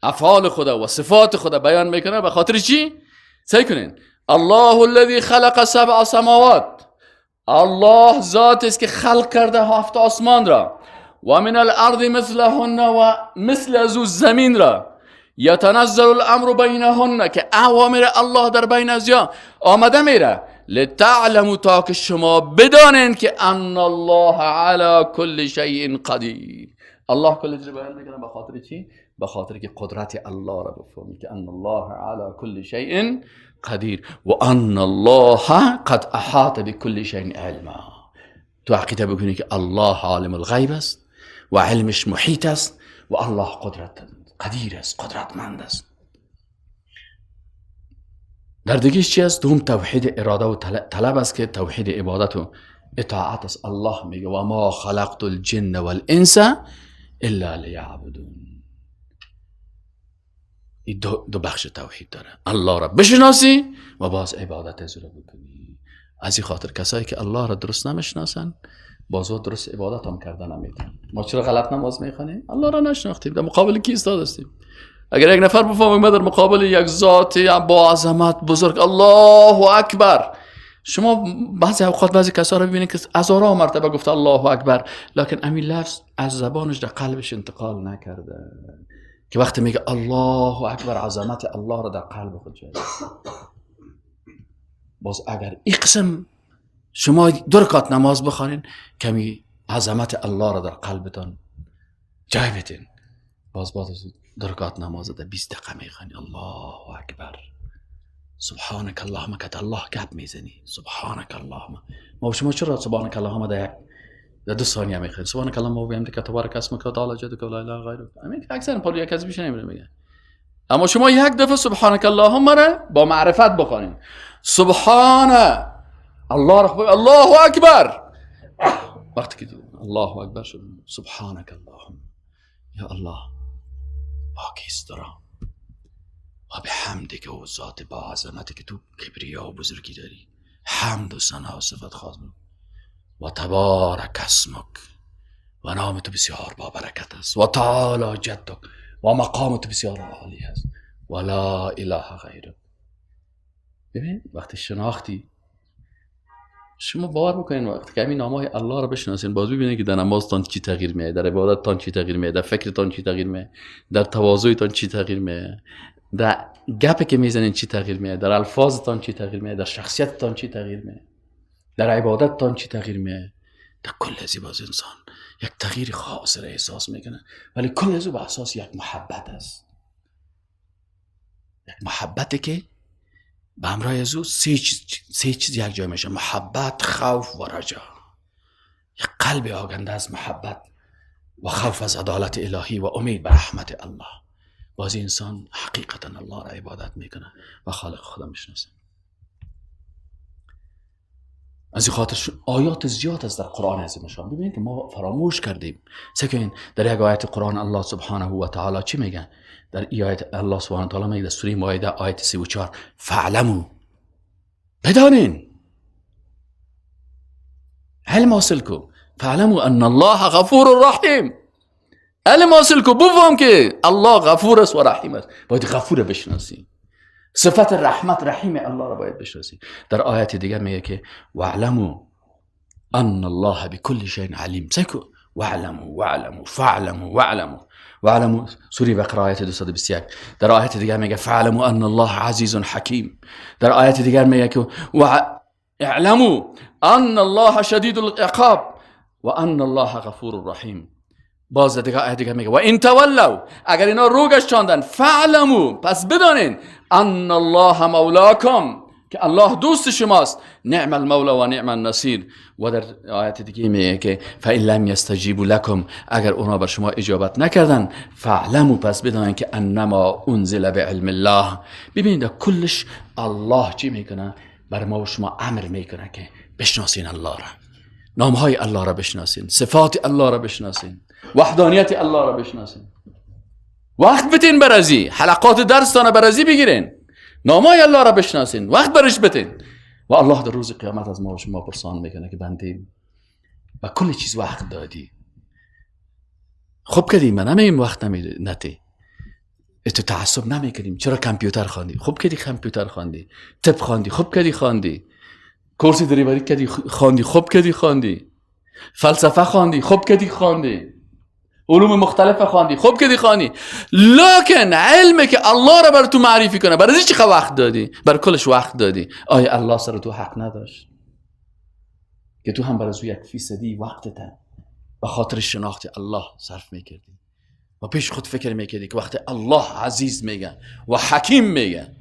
افعال خدا و صفات خدا بیان میکنه به خاطر چی؟ سعی کنین. الله الذي خلق سبع سماوات، الله ذات است که خلق کرده هفت آسمان را، و من الارض مثلهن و مثل از او زمین را، یتنزل الامر بینهن که اوامر الله در بین از یا آمده میره، لتعلموا تا که شما بدانین که ان الله علی کل شیء قدیر. الله کل چیز بیان میکنه به خاطر چی؟ به خاطر که قدرت الله را بفهمی که ان الله علی کل شیء قدیر و ان الله قد احاط بكل شیء علما. تو عقیده بکنی که الله عالم الغیب است و علمش محیط است و الله قدرت قدیر است، قدرتمند است. در دیگهش چی است؟ دوم توحید اراده و طلب است که توحید عبادت و اطاعت است. الله میگه و ما خلقت الجن والانس الا لیعبدون. این دو بخش توحید داره، الله را بشناسی و باز عبادت از او را بکنی. از این خاطر کسایی که الله را درست نمیشناسن باز درست عبادت هم کردن نمیتونن. ما چرا غلط نماز میخوانیم؟ الله را نشناختیم. در مقابل کی ایستاده هستیم؟ اگر یک نفر بفهمه ما در مقابل یک ذات با عظمت بزرگ، الله اکبر، شما بعضی اوقات بعضی کسا رو ببینید که هزارها مرتبه گفته الله اکبر، لکن همین لفظ از زبانش در قلبش انتقال نکرده که وقتی میگه الله اکبر عظمت الله را در قلب خود جای. باز اگر این قسم شما دو رکعت نماز بخوانین کمی عظمت الله را در قلبتان جای بدین، باز دو رکعت نماز در 20 دقیقه میخوانی الله اکبر سبحانك اللهم، که الله گپ میزنی سبحانك اللهم. ما شما چرا سبحانك اللهم در در 2 ثانیه میخوانین سبحانك اللهم و بحمدک تبارک اسمک و تعالی جدک و لا اله غیرک. همین اکثر پالو یک از بیش نمیره میگه. اما شما یک دفعه سبحانك اللهم را با معرفت بخوانین، سبحان الله را، الله اکبر. وقتی که الله اکبر شد، سبحانك اللهم، یا الله پاکی است تو را و بحمدک و ذات با عظمتی که تو کبریا و بزرگی داری، حمد و ثنا و صفت خاص و تبارک اسمک، و نام تو بسیار با برکت است، و تعالی جدک، و مقام تو بسیار عالی است، و لا اله غیرک. ببین وقتی شناختی، شما باور بکنین وقتی که همین نام‌های الله را بشناسین، باز ببینید که در نمازتان چی تغییر میاد، در عبادتتان چی تغییر میاد، در فکرتان چی تغییر میاد، در تواضعتان چی تغییر میاد، در گپی که میزنین چی تغییر میاد، در الفاظتان چی تغییر میاد، در شخصیتتان چی تغییر میاد، در عبادتتان چی تغییر میاد. در کل از باز انسان یک تغییر خاص را احساس میکنه، ولی کل از او به اساس یک محبت است، یک محبتی که به همراه از او سه چیز یک جای میشه: محبت، خوف و رجا. یک قلب آگنده از محبت و خوف از عدالت الهی و امید به رحمت الله. باز انسان حقیقتا الله را عبادت میکنه و خالق خدا میشناسه. از این خاطر آیات زیاد است در قرآن عظیم شان. ببینید که ما فراموش کردیم. سکن در یک آیت قرآن الله سبحانه و تعالی چی میگه؟ در این آیت الله سبحانه و تعالی میگه در سوره مائده آیت 34: فاعلموا، بدانین، علم حاصل کو، فاعلموا ان الله غفور رحیم. علم حاصل کو، بفهم که الله غفور است و رحیم است. باید غفور بشناسی، صفت رحمت رحیم الله را باید بشناسی. در آیت دیگر میگه که واعلموا ان الله بكل شیء علیم. سکو واعلموا واعلموا فاعلموا واعلموا واعلموا، سوره بقره آیت 221. در آیت دیگر میگه فاعلموا ان الله عزیز حکیم. در آیت دیگر میگه که واعلموا ان الله شدید العقاب و ان الله غفور رحیم. باز دیگه آیت دیگه میگه و ان تولوا، اگر اینا رو گشتاندن، فعلموا، پس بدانین، ان الله مولاکم، که الله دوست شماست، نعم المولا و نعم النصیر. و در آیت دیگه میگه که فان لم یستجیبوا لکم، اگر اونا بر شما اجابت نکردن، فعلموا، پس بدانین که انما انزل بعلم الله. ببینید در کلش الله چی میکنه؟ بر ما و شما امر میکنه که بشناسین الله را، نامهای الله را بشناسین، صفات الله را بشناسین، وحدانیت الله را بشناسین. وقت بتین برازی، حلقات درستانه برازی بگیرین، نامای الله را بشناسین، وقت برش بتین. و الله در روز قیامت از ما و شما پرسان میکنه که بنده و کل چیز وقت دادی، خوب کردی، من نمیم وقت نتی، تو تعصب نمیکنیم، چرا کامپیوتر خواندی؟ خوب کردی کامپیوتر خواندی، طب خواندی، خوب کردی خواندی، کورس دریوری کردی خواندی، خوب کردی خواندی، فلسفه خواندی، خوب کردی خواندی، علوم مختلف خواندی، خوب کردی خواندی، لکن علمی که الله را بر تو معرفی کنه برای چی وقت دادی؟ بر کلش وقت دادی. آیا الله سر تو حق نداشت که تو هم برای 1% وقتت به خاطر شناخت الله صرف میکردی و پیش خود فکر میکردی که وقتی الله عزیز میگه و حکیم میگه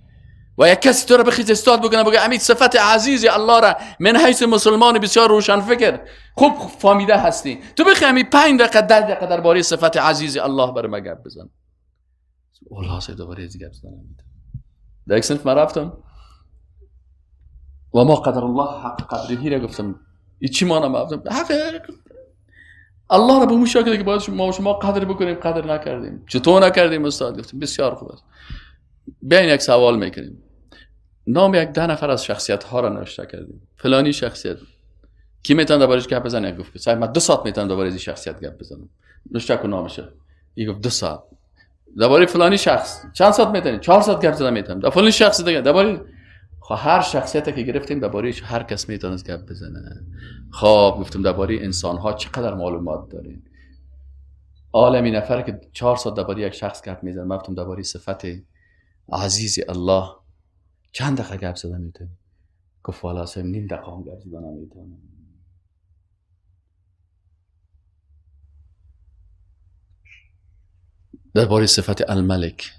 و یک کسی تو را بخیز استاد بکنه بگه امید صفت عزیز الله را من حیث مسلمان بسیار روشن فکر خوب فهمیده هستی، تو بخی امید 5 دقیقه 10 دقیقه درباره صفت عزیز الله برای ما گپ بزن. والله سید دوباره از گپ زدن در یک صنف من رفتم و ما قدر الله حق قدره را گفتم، چی مانم گفتم حق الله را به اون شکلی که باید ما شما قدر بکنیم قدر نکردیم. چطور نکردیم استاد؟ گفتم بسیار خوب است، بیاین یک سوال میکنیم، نام یک 10 نفر از شخصیت ها را نوشته کردیم، فلانی شخصیت کی میتونه دربارش گپ بزنه؟ گفت صاحب من 2 ساعت میتونم درباره این شخصیت گپ بزنم، نوشته کن نامش. این گفت 2 ساعت درباره فلانی شخص چند ساعت میتونی؟ 4 ساعت گپ زدن میتونم. در فلانی شخص دیگه درباره خب هر شخصیتی که گرفتیم درباره هر کس میتونه گپ بزنه. خب گفتم درباره انسان ها چقدر معلومات دارین؟ عالمی نفر که 4 ساعت درباره یک شخص گپ میزنه، من گفتم درباره صفت عزیز الله چند دقیقه گپ زدن میتونی؟ گفت والا صاحب نیم دقیقه هم گپ زدن نمیتونم. درباره صفت الملک،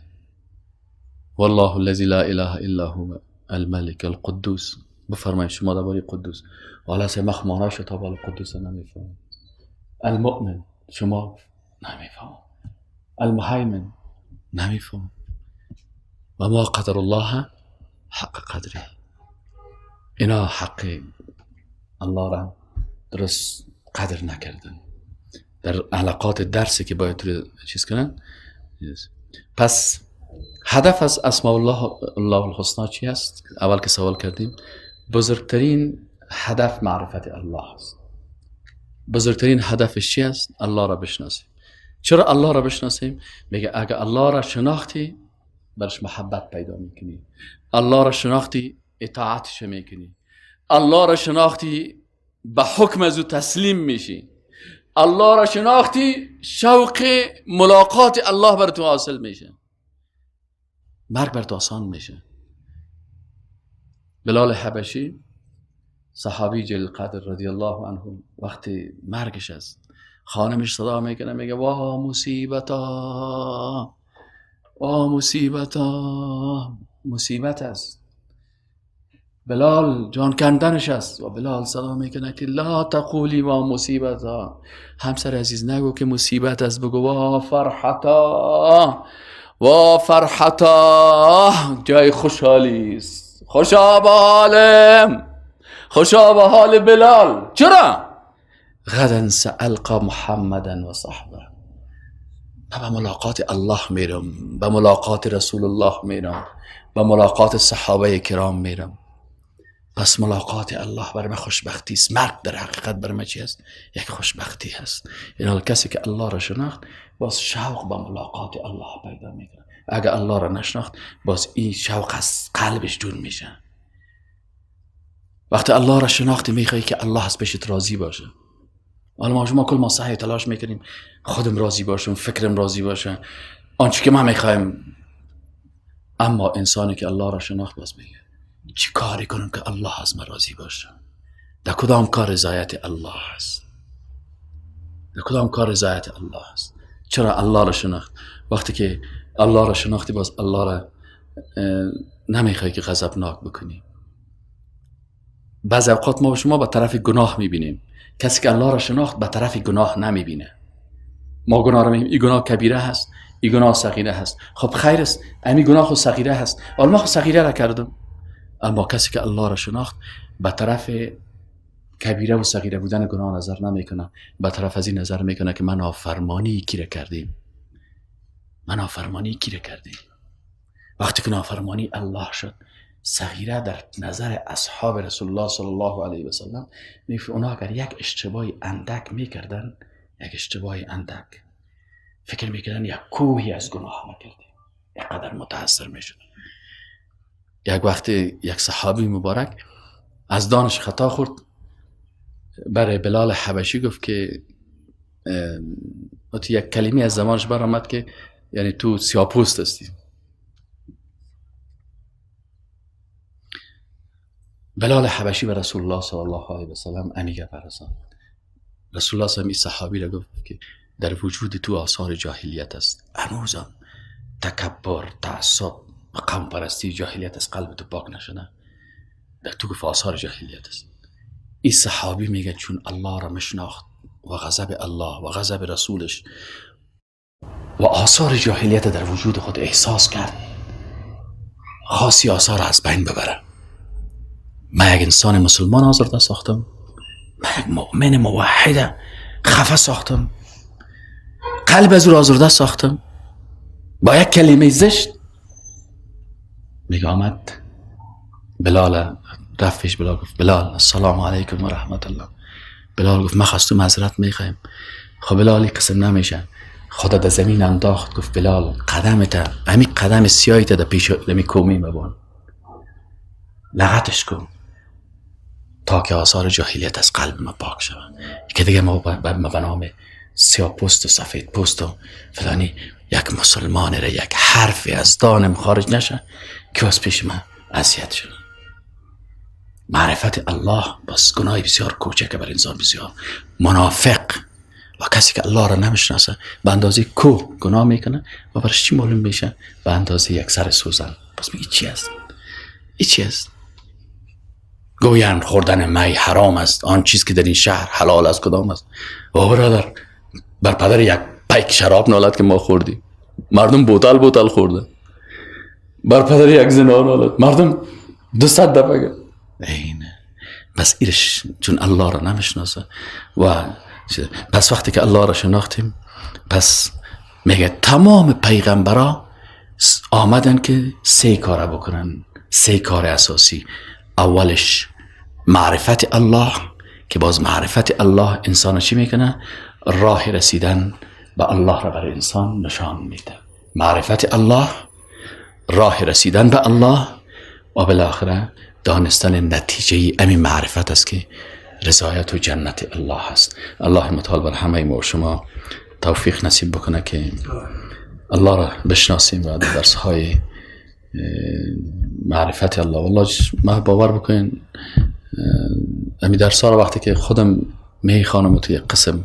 والله الذی لا اله الا هو الملک القدوس، بفرمایید شما درباره قدوس. والا صاحب مخمانه شد تا بالا قدوس نمیفهمم. المؤمن شما نمیفهم، المهیمن نمیفهم، و ما قدر الله حق قدره. اینا حق الله را درست قدر نکردن در علاقات درسی که باید چیز کنن. پس هدف از اسماء الله الحسنا چی است؟ اول که سوال کردیم، بزرگترین هدف معرفت الله است. بزرگترین هدفش چی است؟ الله را بشناسیم. چرا الله را بشناسیم؟ میگه اگه الله را شناختی برش محبت پیدا میکنی، الله را شناختی اطاعتش میکنی، الله را شناختی به حکم از او تسلیم میشی، الله را شناختی شوق ملاقات الله بر تو حاصل میشه، مرگ بر تو آسان میشه. بلال حبشی صحابی جلیل قدر رضی الله عنه وقتی مرگش است خانمش صدا میکنه، میگه وا مصیبتا، وا مصیبتا، مصیبت است. بلال جان کندنش است و بلال صدا میکنه که لا تقولی وا مصیبتا، همسر عزیز نگو که مصیبت است، بگو وا فرحتا، وا فرحتا، جای خوشحالی است، خوشا به حالم، خوشا به حال بلال. چرا؟ غدا سألقى محمدا و صحبه. من به ملاقات الله میرم، به ملاقات رسول الله میرم، به ملاقات صحابه کرام میرم. پس ملاقات الله برای من خوشبختی است. مرگ در حقیقت برای من چی است؟ یک خوشبختی هست. این کسی که الله را شناخت باز شوق به ملاقات الله پیدا میکنه. اگر الله را نشناخت باز این شوق از قلبش دور میشه. وقتی الله را شناختی میخوای که الله از پیشت راضی باشه. حالا ما شما کل ما سعی تلاش میکنیم خودم راضی باشم، فکرم راضی باشه، آنچه که ما میخوایم. اما انسانی که الله را شناخت باز میگه چی کاری کنم که الله از من راضی باشه؟ در کدام کار رضایت الله است؟ در کدام کار رضایت الله است؟ چرا الله را شناخت؟ وقتی که الله را شناختی باز الله را نمیخوای که غضبناک بکنی. بعض اوقات ما و شما به طرف گناه میبینیم. کسی که الله را شناخت به طرف گناه نمیبینه. ما گناه را میبینیم، این گناه کبیره هست، این گناه صغیره هست. خب خیر است، این گناه خود صغیره هست، حالا ما خود صغیره را کردم. اما کسی که الله را شناخت به طرف کبیره و صغیره بودن گناه نظر نمیکنه، به طرف از این نظر میکنه که من نافرمانی کی را کردیم، من نافرمانی کی را کردیم. وقتی که نافرمانی الله شد، صغیره در نظر اصحاب رسول الله صلی الله علیه و سلم میگه اونا اگر یک اشتباه اندک میکردن، یک اشتباه اندک، فکر میکردن یک کوهی از گناه میکردیم، یک قدر متاثر میشدن. یک وقت یک صحابی مبارک از دانش خطا خورد، برای بلال حبشی گفت که یک کلمه از زمانش برآمد که یعنی تو سیاه‌پوست هستی. بلال حبشی به رسول الله صلی الله علیه و سلم امیگه برسان. رسول الله صلی الله علیه و صحابی را گفت که در وجود تو آثار جاهلیت است، هنوزم تکبر، تعصب، قوم پرستی، جاهلیت از قلب تو پاک نشده. در تو گفت آثار جاهلیت است. این صحابی میگه چون الله را مشناخت و غضب الله و غضب رسولش و آثار جاهلیت در وجود خود احساس کرد، خاصی آثار از بین ببره. من یک انسان مسلمان آزرده ساختم، من یک مؤمن موحد خفه ساختم، قلب از او آزرده ساختم با یک کلمه زشت. میگه آمد بلال رفت پیش بلال، گفت بلال السلام علیکم و رحمت الله. بلال گفت من خواستم معذرت میخوایم. خب بلال قسم نمیشه، خدا در زمین انداخت. گفت بلال قدمت، همین قدم سیاهیت در پیش لمی کومی مبان، لغتش کن تا که آثار جاهلیت از قلب ما پاک شود. که دیگه ما به نام سیاه پوست و سفید پوست و فلانی یک مسلمان را یک حرفی از دانم خارج نشه که از پیش من اذیت شد. معرفت الله باز گناهی بسیار کوچک بر انسان، بسیار منافق و کسی که الله را نمیشناسه به اندازه کوه گناه میکنه و برش چی معلوم میشه؟ به اندازه یک سر سوزن. پس میگه چی است؟ این چی است؟ گویند خوردن می حرام است، آن چیز که در این شهر حلال است کدام است؟ و برادر بر پدر یک پیک شراب نالد که ما خوردیم، مردم بوتل بوتل خورده. بر پدر یک زنا نالد، مردم 200 دفعه. اینه بس ایرش چون الله را نمیشناسه. و پس وقتی که الله را شناختیم، پس میگه تمام پیغمبرا آمدن که سه کار بکنن، سه کار اساسی. اولش معرفت الله، که باز معرفت الله انسان چی میکنه؟ راه رسیدن به الله را برای انسان نشان میده. معرفت الله، راه رسیدن به الله، و بالاخره دانستن نتیجه امی معرفت است که رضایت و جنت الله است. الله متعال بر همه ما و شما توفیق نصیب بکنه که الله را بشناسیم و در درس های معرفت الله. والله ما باور بکنین امی درس ها را وقتی که خودم میخوانم و توی قسم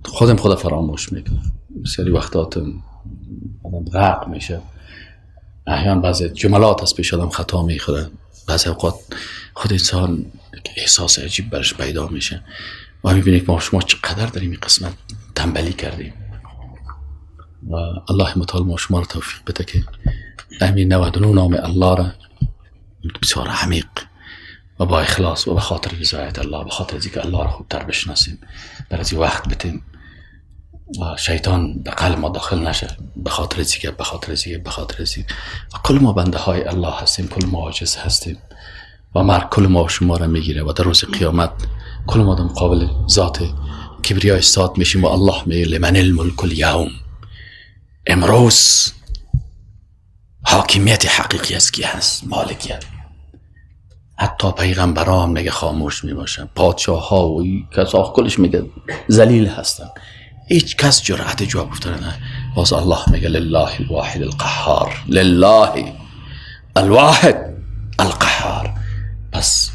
خودم خود فراموش میکنم، بسیاری وقتاتم آدم غرق میشه، احیان بعضی جملات از پیش آدم خطا میخوره، بعضی اوقات خود انسان احساس عجیب برش پیدا میشه و میبینه که ما شما چقدر در این قسمت تنبلی کردیم. و الله متعال ما شما را توفیق بده که همین 99 نام الله را بسیار عمیق و با اخلاص و به خاطر رضایت الله، به خاطر اینکه الله را خوبتر بشناسیم، برای از وقت بتیم و شیطان به قلب ما داخل نشه، به خاطر اینکه به خاطر اینکه به خاطر اینکه کل ما بنده های الله هستیم، کل ما عاجز هستیم و مرگ کل ما شما را میگیره و در روز قیامت کل ما در مقابل ذات کبریا ایستاد میشیم و الله میگه لمن الملک الیوم، امروز حاکمیت حقیقی است کی هست؟ مالکیت. حتی پیغمبران میگه خاموش میباشن، پادشاه ها و کسا کلش میگه ذلیل هستن، هیچ کس جرأت جواب گفتن نه. باز الله میگه لله الواحد القهار، لله الواحد القهار. پس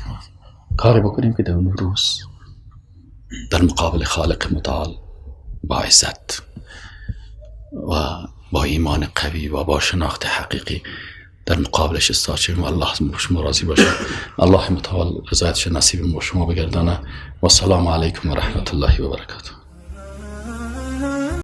کاری بکنیم که در اون روز در مقابل خالق متعال با عزت و با ایمان قوی و با شناخت حقیقی در مقابلش استاد شویم و الله شما راضی باشه. الله متعال رضایتش نصیب ما شما بگردانه. و السلام علیکم و رحمت الله و برکاته.